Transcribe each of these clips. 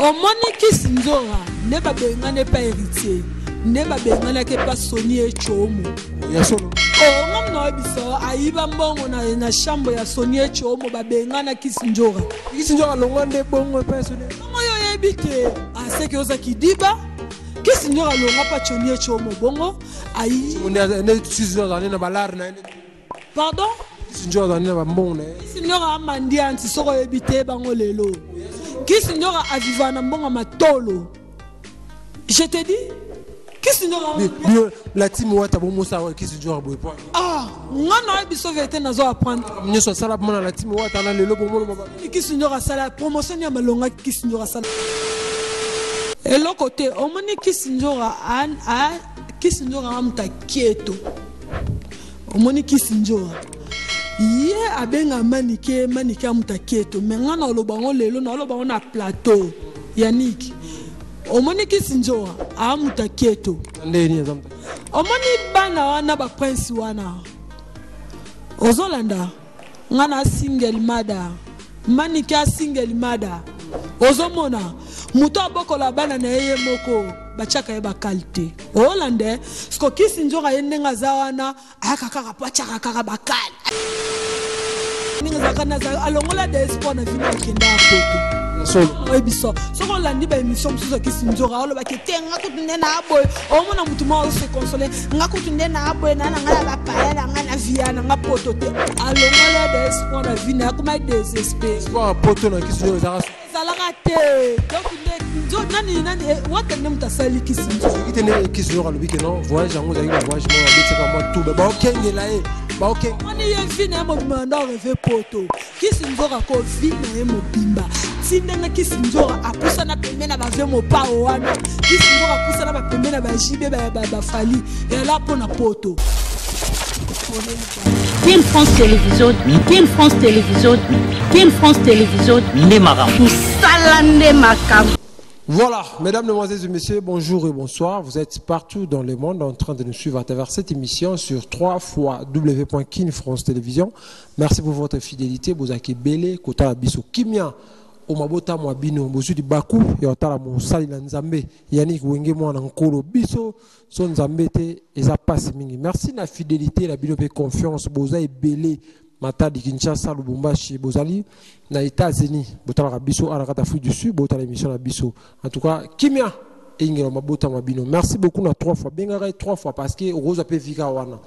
Omoni Kisi Nzora nde babengani epa Héritier, nde babenganaki epa Sony Echomo. Ya solo. Oh, ngam na oyebisa ayiba mbongo na chambre ya Sony Echomo, babengana Kisi Nzora. Kisi Nzora alongwa nde bongo epa Sony. Bongo yo oyebi te, aseki oza kidiba. Kisi Nzora alongwa pa Sony Echomo bongo ayi. Nde Kisi Nzora azali na balare na ye. Pardon? Kisi Nzora azali na bambongo na ye. Kisi Nzora amandi anti soko oyebi te bango lelo. Kisi Nzora aviva na mbongo matolo. Je te dis, Kisi Nzora Bio la team wata bomosa wa Kisi Nzora boye po. Ah, nga na yebi so vérité nazo apprendre. Nyoso asala mona la team wata na lelo bomolo baba. Kisi Nzora asala promotion ya malonga Kisi Nzora asala. Eloko te, omoni Kisi Nzora a Kisi Nzora amuta kieto. Omoni Kisi Nzora ye abenga Manike, Manike amuta kieto. Mais nga na oloba ngo lelo, na oloba ngo na plateau Yannick. Omoni Kisi Nzora amuta kieto. Ndeni azamuta. Omoni bana wana ba prince wana. Ozolanda nga na single mother. Manike a single mother. Ozomona muto abokola bana na ye moko batiaka ye ba qualité. Olande sko Kisi Nzora ye ndenge aza wana ayaka kaka po atiaka kaka ba qualité. Ndenge azalaka na azalaka, alongola de espoir na vie na akenda ya poto. Solo. Oyebi so. Soki olandi ba émission mosusu ya Kisi Nzora, olobaki te nga kutu nde na boye. Omona mutu moko azo se consoler, nga kutu nde na boye, na na nga na ba paya na nga na vie na nga poto te. Alongola de espoir na vie na akoma désespéré. Espoir ya poto na Kisi Nzora ezalaka so. Ezalaka te. Donc nde, nzo, nani, nani, eh, wata nde mutu asali Kisi Nzora. Soki te nde Kisi Nzora alobi ke non, voyage yango ezalaki ba voyage moko abetisaka mwa tout. Ba okengela ye. Ba okengela. Omoni ye vie na ye mobimba nda rêve poto. Kisi Nzora ko vie na ye mobimba. Ti ndenge Kisi Nzora apusana pembe na ba vie mopao wana. Kisi Nzora apusana ba pembe na ba JB ba Fally. Et là pona poto. Kin France Télévision, Kin France Télévision, Kin France Télévision, nde makambo. Mosala nde makambo. Voilà, mesdames, mesdemoiselles et messieurs, bonjour et bonsoir. Vous êtes partout dans le monde en train de nous suivre à travers cette émission sur trois fois w point kin France Télévision. Merci pour votre fidélité. Bozaki Bele, Kota Biso Kimia, Omabota Mwabino, Bozu di Baku, et Otala Mosali na Nzambe, Yannick Wenge Mwana Nkolo Biso, son Nzambe te, eza passe mingi. Merci na fidélité, na bino pe confiance, Boza ebele, Matadi, Kinshasa, Lubumbashi, Bozali, na États-Unis, Botala Biso, à la Afrique du Sud, Botala émission na Biso. En tout cas, Kimia, Ingela Mabota Mabino. Merci beaucoup na 3 fois. Bengara 3 fois parce que Rose a Vika wana.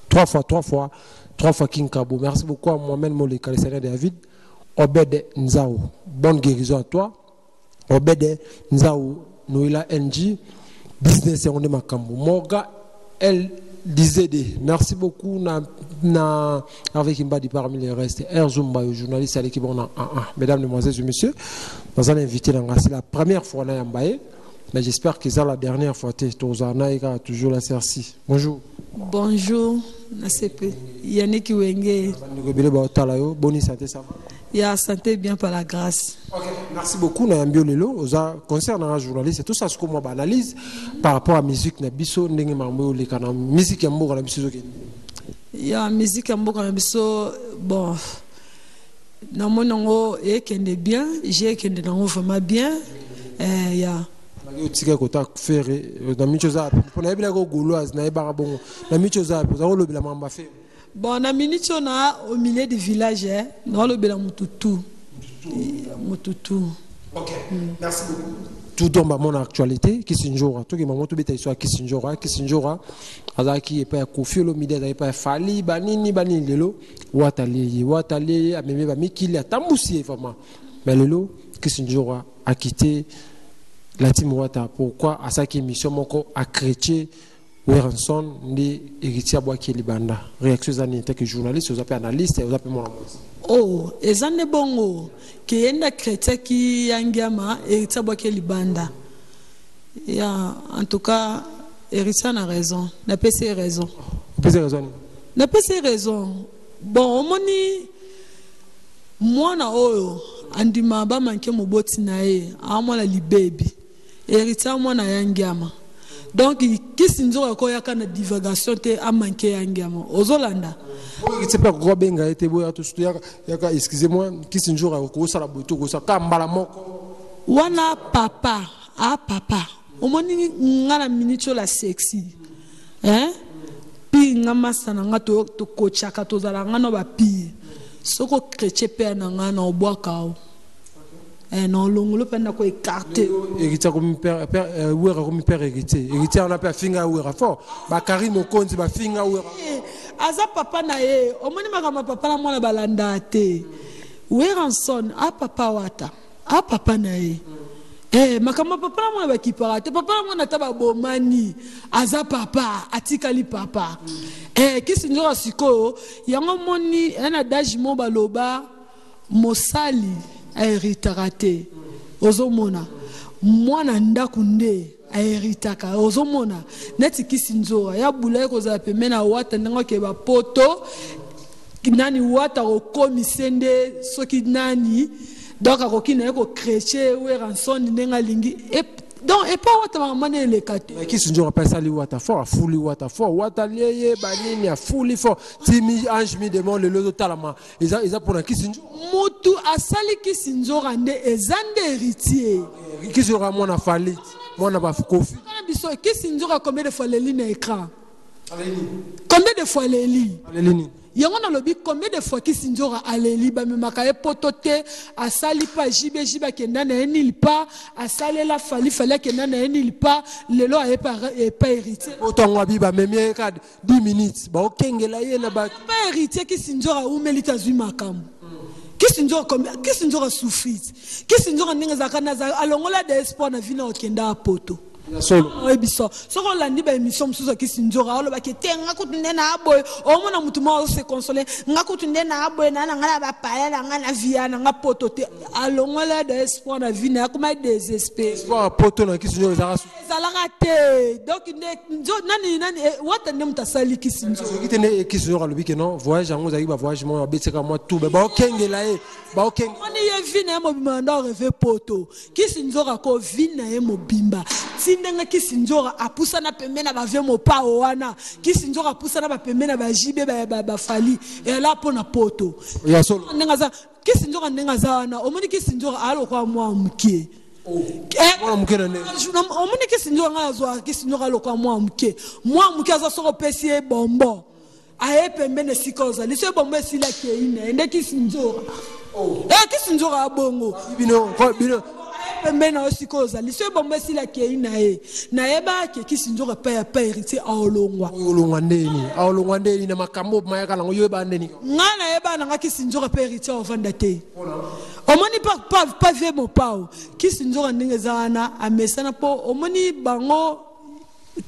3 fois, 3 fois, 3 fois King Kabo. Merci beaucoup à Mohamed Moleka, le Seigneur David. Obed Nzao. Bonne guérison à toi. Obed Nzao, Noëlla NG. Business et on est Makambo. Morga L D Z D. Merci beaucoup na avec Mbadi parmi les restes. R Zumba, journaliste à l'équipe on a 1-1. Mesdames, mesdemoiselles et messieurs, dans un invité dans c'est la première fois na Mbaye, mais j'espère que c'est la dernière fois. Tozana est toujours la CRC. Bonjour. Bonjour, NACP. Yannick Wenge. Bonne santé, ça va? Ya santé bien par la grâce. Ok, merci beaucoup Nayambio Lelo. Oza concernant un journaliste, tout ça ce que moi analyse par rapport à musique na biso ndenge mambo le kana musique ya mboka na biso zoke. Ya musique ya mboka na biso bon. Na monango ekende bien, j'ai ekende nango vraiment bien. Ya. Yo tika kota faire na micho za pona yebila ko gauloise na yebaka bongo. Na micho za za kolobela mamba faire. Bon, na minute on a au milieu du village, hein, na lobela mututu. Mututu. Ok, merci beaucoup. Tout tombe à mon actualité, Kisi Nzora. Tout qui m'a montré beta histoire Kisi Nzora, Kisi Nzora, azaki epa ya Koffi Olomide, azaki epa ya Fally, banini, banini lelo, watali, watali, ameme ba mikili, atambusi vraiment. Mais lelo, Kisi Nzora a quitté la team Wata. Pourquoi asaki émission moko a chrétien Werrason ndi héritier abwaki libanda. Réaction ezani en tant que journaliste, oza pe analyste, oza pe mwana mwasi. Oh, eza nde bongo ke ye nde chrétien ki ya ngiama, héritier abwaki libanda. Ya, en tout cas, héritier a raison. Napesi ye raison. Opesi raison nini? Napesi ye raison. Bon, omoni mwana oyo andima ba manke moboti na ye, a mwana libebi. Héritier mwana ya ngiama. Donc, Kisi Nzora koyaka na divagation te a manqué ya ngiama. Ozolanda. Oyo héritier pe akoka benga ye te, boya to surtout yaka, yaka, excusez-moi, Kisi Nzora ko sala boye to ko sala ka mbala moko. Wana papa, ah papa. Omoni nga na minute la sexy. Hein? Pi nga masa na nga to to kochaka tozala nga no ba pire. Soko chrétien père na nga na obwaka o. Eh na olongolo pe na ko écarter. Héritier comme père père euh, Wera comme père héritier. Héritier on a père finga Wera fort. Ba Karim Mokonzi ba finga Wera. Eh, aza papa na ye. Omoni makambo papa na mwana balanda te. Werrason a papa wata a papa na ye eh, makambo ya papa na mwana bakipaka te. Papa na mwana ata babomani aza papa, atikali papa. Eh, kisi nzoka sikoyo yango moni eh, na dage mo baloba mosali aheritaka te. Ozomona mwana ndako nde aheritaka. Ozomona neti kisi nzoka ya bula ye kozala pembeni na wata ndenge ake bapoto nani wata akokomise nde soki nani donc akoki na ye kokreche Werrason ndenge alingi. Donc epa wata makambo wana eleka te. Kisi nzoka mpe asali wata fort, afuli wata fort, wata lieye banini afuli fort timi ange mi demon lelo ezotalama eza eza mpona kisi nzoka. Mutu asali kisi nzoka nde eza nde héritier. Kisi nzoka mwana Fally, mwana bakofi. Biso kisi nzoka combien de fois leli na écran? Combien de fois leli? Aleli nini? Yango nalobi combien de fois kisi nzoka aleli bamemaka ye poto te. Asali pa JB, JB akenda na ye nil pa asalela Fally, Fally akenda na ye nil pa lelo aye pa epa héritier. Poto yango abi bamemi ye kaka 10 minutes baokengela ye na ba pa héritier. Kisi nzoka aumeli te, azwi makambo. Kisi nzoka, kisi nzoka souffrit. Kisi nzoka ndenge ezalaka na alongola de espoir na vie na okenda ya poto. Solo. Oyebi so soki olandi baémission mosusu ya kisi nzoka, olobaki te nga kutu nde na boye. Omona motu moko azose console: nga kutu nde na boye na nga na bapaya na nga na via na nga poto te. Alongola de espoir na vie na ye, akoma désespéré. Espoir poto na kisi nzoka ezalaka Ezalaka te. Donc nde nani nani wata nde moto asali kisi nzoka. Soki te nde kisi nzoka alobi ke non, voyage yango ezalaki bavoyage moko abetisaka mwa tour, baokengela ye, baokengela. Omoni ye vie na ye mobimba nda orêve poto. Kisi nzoka ko vie na ye mobimba ti ndenge kisi nzoka apusana pembe na bavie mopao wana, kisi nzoka apusana bapembe na baJB, baFally eyala mpo na poto. Ya solo. Ndenge aza kisi nzoka, ndenge aza wana, omoni kisi nzoka alokwa mwa mokie. Mwana moke na ndenge? Omoni kisi nzoka, ngai azwaka kisi nzoka alokwa mwa moke, mwa moke aza. Soki opesi ye bonbon, aye pembeni esika ozali. So ebongo esili, akei na ye. Nde kisi nzoka, kisi nzoka abongo. Bino bino. Aye pembeni na yo sikoyo ozali. So ebongo esili, akei na ye. Nayeba ke kisi nzoka epai ya pa héritier aolongwa. Olongwa ndeni? Aolongwa ndeni na makambo mayaka nango? Yoyeba ndeni? Ngai nayeba nanga kisi nzoka mpe héritier aovanda te. Omoni pa vie mopao kisi nzoka ndenge eza wana, amesana mpo omoni bango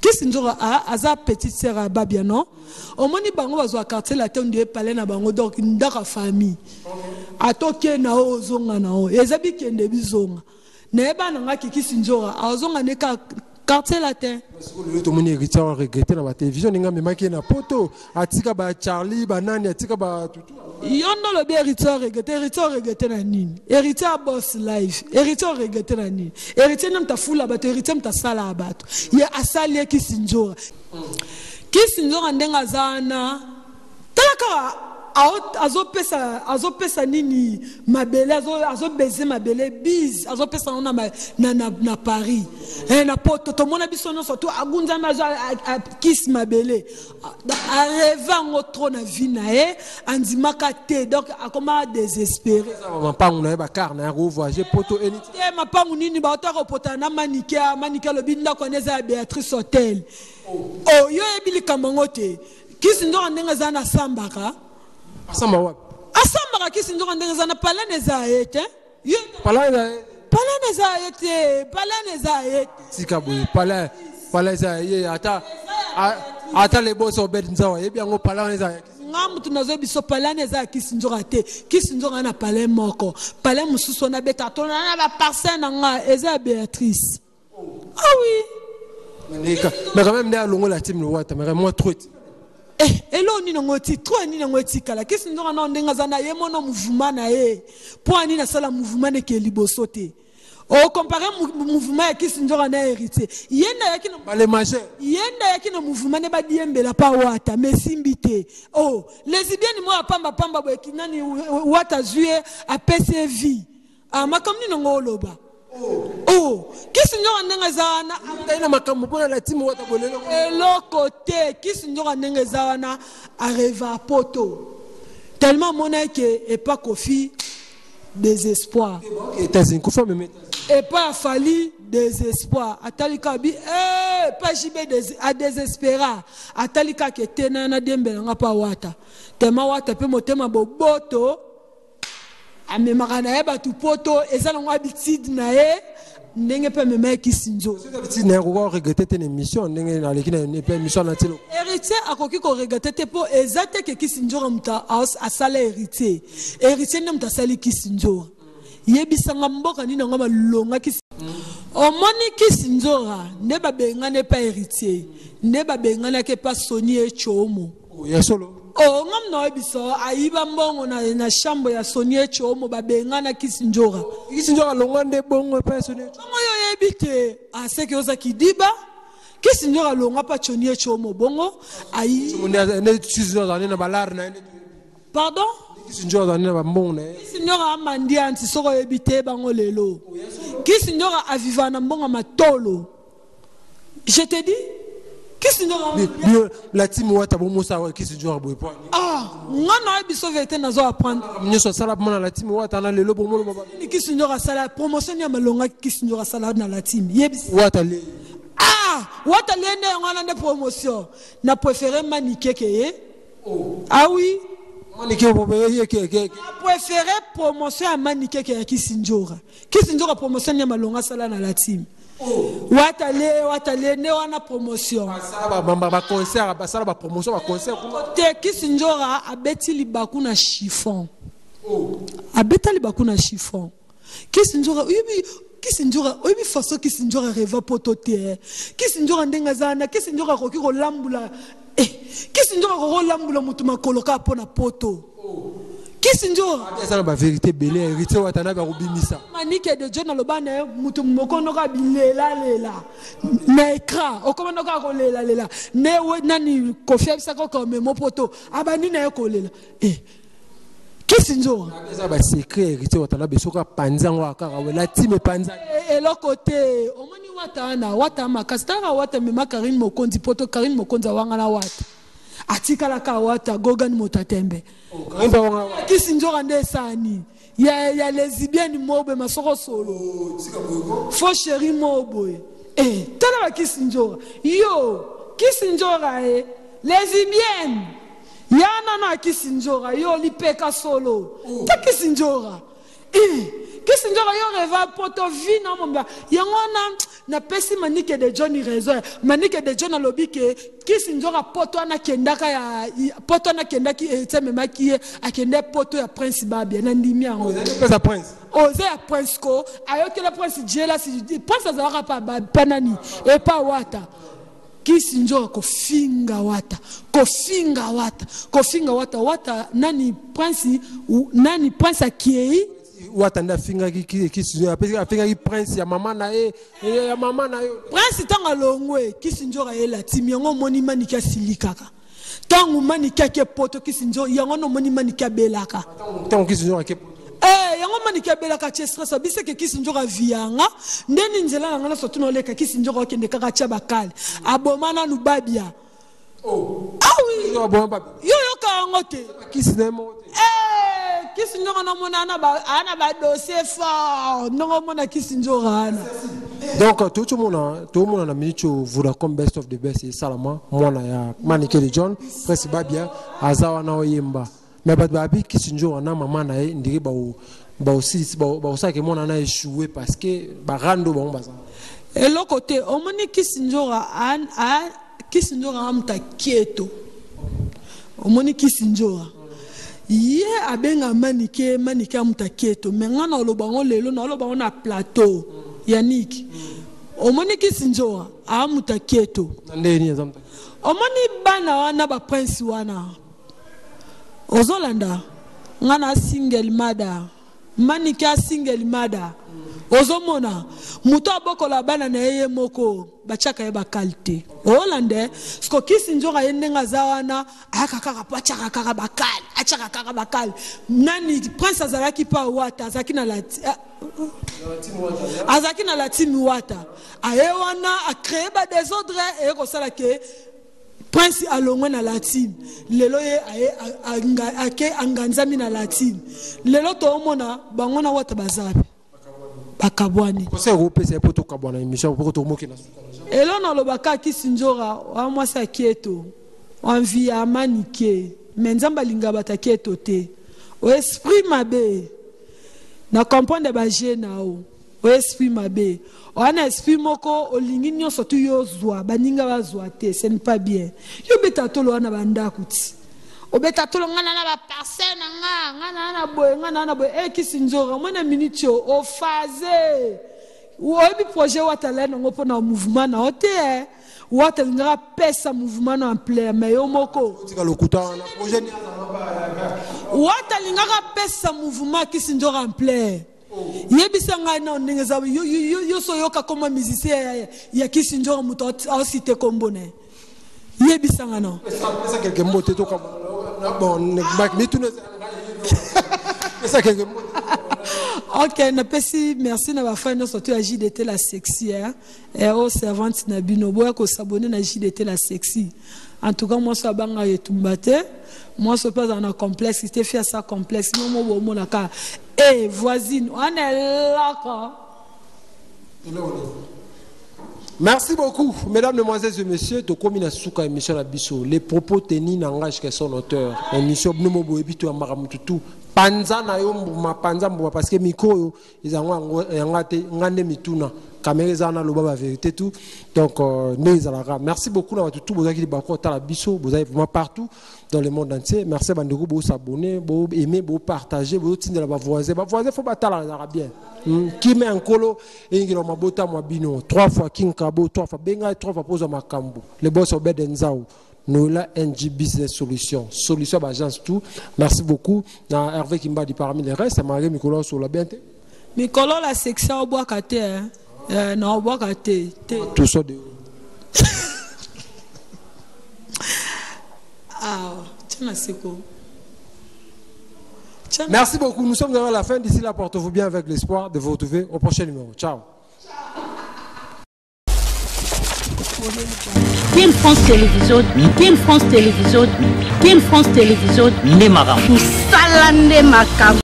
kisi nzoka aza petite sœur ya babia. Non, omoni bango bazwa quartier latin nde palais na bango, donc ndako ya famille. Atoke na oyo ozonga na oyo eza bikende bizonga. Nayeba na nga kisi nzoka azonga nde quartier latin. Lelo tomoni héritier aregrete na batélévision ndenge amemaki ye na poto, atika bacharlie banani, atika batutu. Yo nde olobi héritier aregrete. Héritier aregrete na nini? Héritier aboss live. Héritier aregrete na nini? Héritier nde moto afula bato, héritier moto asalaka bato. Ye asali ye kisi nzoka. Kisi nzoka ndenge aza wana, tala kaka azopesa nini mabele, azobeze mabele bise, azopesa yango na Paris, na poto. Tomona biso nyonso to agunzami, azo kisi mabele, arêve yango trop na vie na ye, andimaka te. Donc akoma désespéré. Mapangu na ye, bacar na ye, akovoyage poto eni. Te, mapangu nini? Baota kopotana na Manike. Manike alobi ndako wana eza ya Béatrice Hotel. O yo oyebi likambo yango te. Kisi nzoka ndenge eza na asambaka. Asamba wapi? Asambaka. Kisi nzoka ndenge eza na palene eza ye te. Palin eza ye? Palene eza ye te, palene eza ye te. Tika boye, palin, palin eza ye. Ata leboso obed nzawa ayebi yango, palin wana eza ye. Nga mutu nazoyebi biso, palane eza ya kisi nzoka te. Kisi nzoka na palin moko, palin mosusu wana abeta tona na baparcelle na nga eza ya Béatrice. Ah oui. Mais quand même nde alongola team lowata, mais moi trop. Eh, eloko nini yango ti trop nini yango etikala? Kisi nzoka na ndenge aza na ye mono mouvement na ye, mpo anini asala mouvement neke liboso te. Okompare mouvement ya kisi nzoka na héritier, ye nde ayaki na bale majeur. Ye nde ayaki na mouvement nde badiembela pa wata, mais esimbi te. Oh, lesbienne moko ya pambapamba boye, nani wata azwi ye, apesi ye vie. Ah, makambo nini yango oloba? Oh, kisi nzoka ndenge eza wana. Tali na makambo mpona la team Wata bolelo. Eloko te, kisi nzoka ndenge eza wana areva poto. Tellement mona ke epa Kofi désespoir. États-Unis, Kofi amemi Epa Fally désespoir. Atali ka bi eh pa JB a désespéra. Atali ka ke tena na dembela nga pa Wata. Tellement Wata pe motema boboto. Amemaka na ye bato poto eza nango habitude na ye ndenge mpe amema ye kisinzo. Soki habitude na ye akoki koregrete te na émission ndenge naleki na epe émission na tilo. Héritier akoki koregrete te mpo eza te ke Kisinzora moto asala héritier. Héritier nde moto asali Kisinzora. Yebisanga mboka nini yango malonga kisi. Omoni Kisinzora nde babengani epa héritier, nde babenganaki epa Sony Echomo. Oh, ya solo. Oh, ngam na oyebisa ayiba mbongo na chambre ya Sony Echomo babengana Kisinzora. Kisinzora longwa nde bongo epa Sony Echomo. Bongo yo oyebi te, aseke oza kidiba. Kisinzora longwa pa Sony Echomo bongo ayi. Nde Kisinzora azali na balare na ye nde. Pardon? Kisinzora azali na bambongo na ye. Kisinzora amandi anti soko oyebi te bango lelo. Kisinzora aviva na mbongo matolo. Je te dis, Kisinzora Bio, la team Wata bomosa wa Kisinzora boye po. Ah, nga na yebi so vérité nazo apprendre. Nyoso sala mona la team Wata na lelo bomolo baba. Ni Kisinzora sala promotion ya malonga Kisinzora sala na la team. Yebi. Wata le. Ah, Wata le ne ngana ne promotion. Na préféré Manike ke ye. Oh. Ah oui. Manike bo ye ke ke. Na préféré promotion ya Manike ke ya Kisinzora. Kisinzora promotion ya malonga sala na la team. Oh. Wata le, wata le, ne wana promotion. Basala ba, ba, ba concert, basala ba promotion, ba concert. Te Kisinzora abeti libaku na chiffon. Oh. Abeta libaku na chiffon. Kisinzora, oyebi, Kisinzora, oyebi façon Kisinzora reva poto te. Kisinzora ndenga zana, Kisinzora akoki kolambula. Eh, Kisinzora akoki kolambula mutu makolo kaka mpo na poto. Oh. Kisinzora. Eza na ba vérité belé, héritier Watanabe akobimisa. Manike de John aloba na ye mutu moko noko abilela lela. Na écran, okoma noko akolela lela. Ne we nani Kofi abisaka ko memo poto, abandi na ye kolela. Eh. Kisinzora. Eza ba secret héritier Watanabe soka panza ngo akaka we la team panza. Eh, eloko te. Omoni Wata wana, Wata makasi. Tala Wata mema Karine Mokonzi poto, Karine Mokonzi awanga na Wata. Atikala ka Wata Gogan Motatembe. Oh, Karine pa wanga Wata. Kisinzora nde esani. Ya, ya lesbienne mobe masoko solo. Oh, tika boye. Faux chéri mobe. Eh, tala ba Kisinzora. Yo, Kisinzora eh, lesbienne. Ya nana Kisinzora, yo lipeka solo. Oh. Ta Kisinzora. Eh, Kisinzora yo reva poto vi na momba. Yango na na pesi Manike de John raison. Manike de John alobi ke Kisinzora poto ana kendaka ya poto ana kendaki e teme makie akende poto ya Prince Babia na ndimi yango. Ozali pesa Prince. Oze ya Prince ko ayokela Prince Jela si Prince azalaka pa ba, pa nani e pa Wata. Kisinzora kofinga Wata, kofinga Wata, kofinga Wata, Wata nani Prince nani Prince akiei Wata nda finga ki ki Kisinzora apesi afinga ki Prince ya mama na ye, ya mama na yo. Prince tanga longwe Kisinzora ye la timi yango moni Manike asilikaka. Tangu Manike ake poto Kisinzora yango no moni Manike abelaka. Tangu Kisinzora ake poto. Eh, yango Manike abelaka tie stress abise ke Kisinzora vianga ndeni nzela na ngana surtout no leka Kisinzora okende kaka tia bakale. Aboma nanu babia. Oh. Ah oui. Yo aboma babia. Yo yoka yango te. Kisi na mo te. Eh, Kisinzora na mona na ba ana ba dossier fort. Ndongo mona Kisinzora ana. Donc tout le monde tout le monde na minute Vodacom best of the best et salama mwana ya Manike de John Prince Babia azawa na oyemba. Mais bato babi Kisinzora na mama na ye ndiri ba ba aussi ba ba osaki mwana na échoué parce que ba rando bango baza. Eloko te omoni Kisinzora an a Kisinzora amuta kieto. Omoni Kisinzora. Ye abenga Manike, Manike amuta kieto. Mais nga na oloba ngo lelo na oloba ngo na plateau. Yannick. Omoni Kisinzora amuta kieto. Na ndeni azamuta. Omoni bana wana ba prince wana. Ozolanda nga na single mother. Manike a single mother. Ozomona moto abokola bana na ye ye moko, batiaka ye bakali te. Olanda siko kisi nzoka ye ndenge aza wana, ayaka kaka po atiaka kaka bakali, atiaka kaka bakali. Nani Prince azalaki pa Wata, azalaki na lati, azalaki na latimi Wata, aye wana acréer ba désordre, eye kosala ke Prince alongwe na latime. Lelo ye aye ake anganzami na latime. Lelo toomona bango na Wata bazapi bakabwani. Conseil okopesa ye po tokabwana émission, po tomoki na suka? Elo nalobaka, kisi nzora wa mwasi akieto envie ya manike, me Nzambe alinga bato akieto te. O esprit mabe na comprendre baje na o o esprit mabe wana, esprit moko olingi nyonso tu yo ozwa, baninga bazwa te, ce n'est pas bien. Yo beta tolo wana bandako ti obeta tolo, nga na baparcelle na nga, nga na boye, nga na boye. E kisi nzora mwana minute oyo ofaze, oyebi projet Wata lai nango mpona mouvement na yo te, eh. Wata alingaka pesa mouvement na ampleur, mais yo moko Tika lokuta wana, projet ni Wata alingaka pesa mouvement kisi nzora ampleur. Yebisa ngai nao ndenge eza yo so oyoka koma musicien ya kisi nzora, moto aosite kombo na ye, yebisa nga nao. Pesa quelque mbote, tokabwana. Bon, mituna, pesa quelque mbote. Ok, napesi merci na bafan nyonso to ya JDT la sexy, eh? Eh, oyo servante na bino, boya kosabone na JDT la sexy. En tout cas, mwasi abangaka etumba te, mwasi mpe azala na complexe te, fi asa complexe mo bomonaka e voisine wana eloko. Merci beaucoup, mesdames, mesdemoiselles et messieurs. Tokomi na suka émission na biso. Les propos tenus n'engagent que son auteur. Émission bino boyebi to yambaka mututu. Panza na yo mbuma, panza mbuma, parce que micro yo ezango yango yanga te, ngande mituna. Caméra eza na loba ba vérité tout. Donc ne ezalaka. Merci beaucoup na batu tout bozaki bako tala biso, bozali vraiment partout dans le monde entier. Merci bandeko, bo s'abonner, bo aimer, bo partager, bo tindela ba voisin. Ba voisin faut batala ezalaka bien. Kime nkolo engela mabota mwa bino. Trois fois King Kabo, trois fois Benga, trois fois poza makambo. Le boss Obed Nzao. Noëlla NG Business Solution. Solution agence tout. Merci beaucoup. Na Hervé Kimbadi parmi les restes, Marie Mikolo sur la bien. Mikolo la section obwaka te, hein. Na obwaka te te. Tout ça de Ah, tiens seko. Tiens. Merci beaucoup. Nous sommes à la fin. D'ici là, portez-vous bien avec l'espoir de vous retrouver au prochain numéro. Ciao. Kin France Télévision, Kin France Télévision, Kin France Télévision, nde makambo. Mosala nde makambo.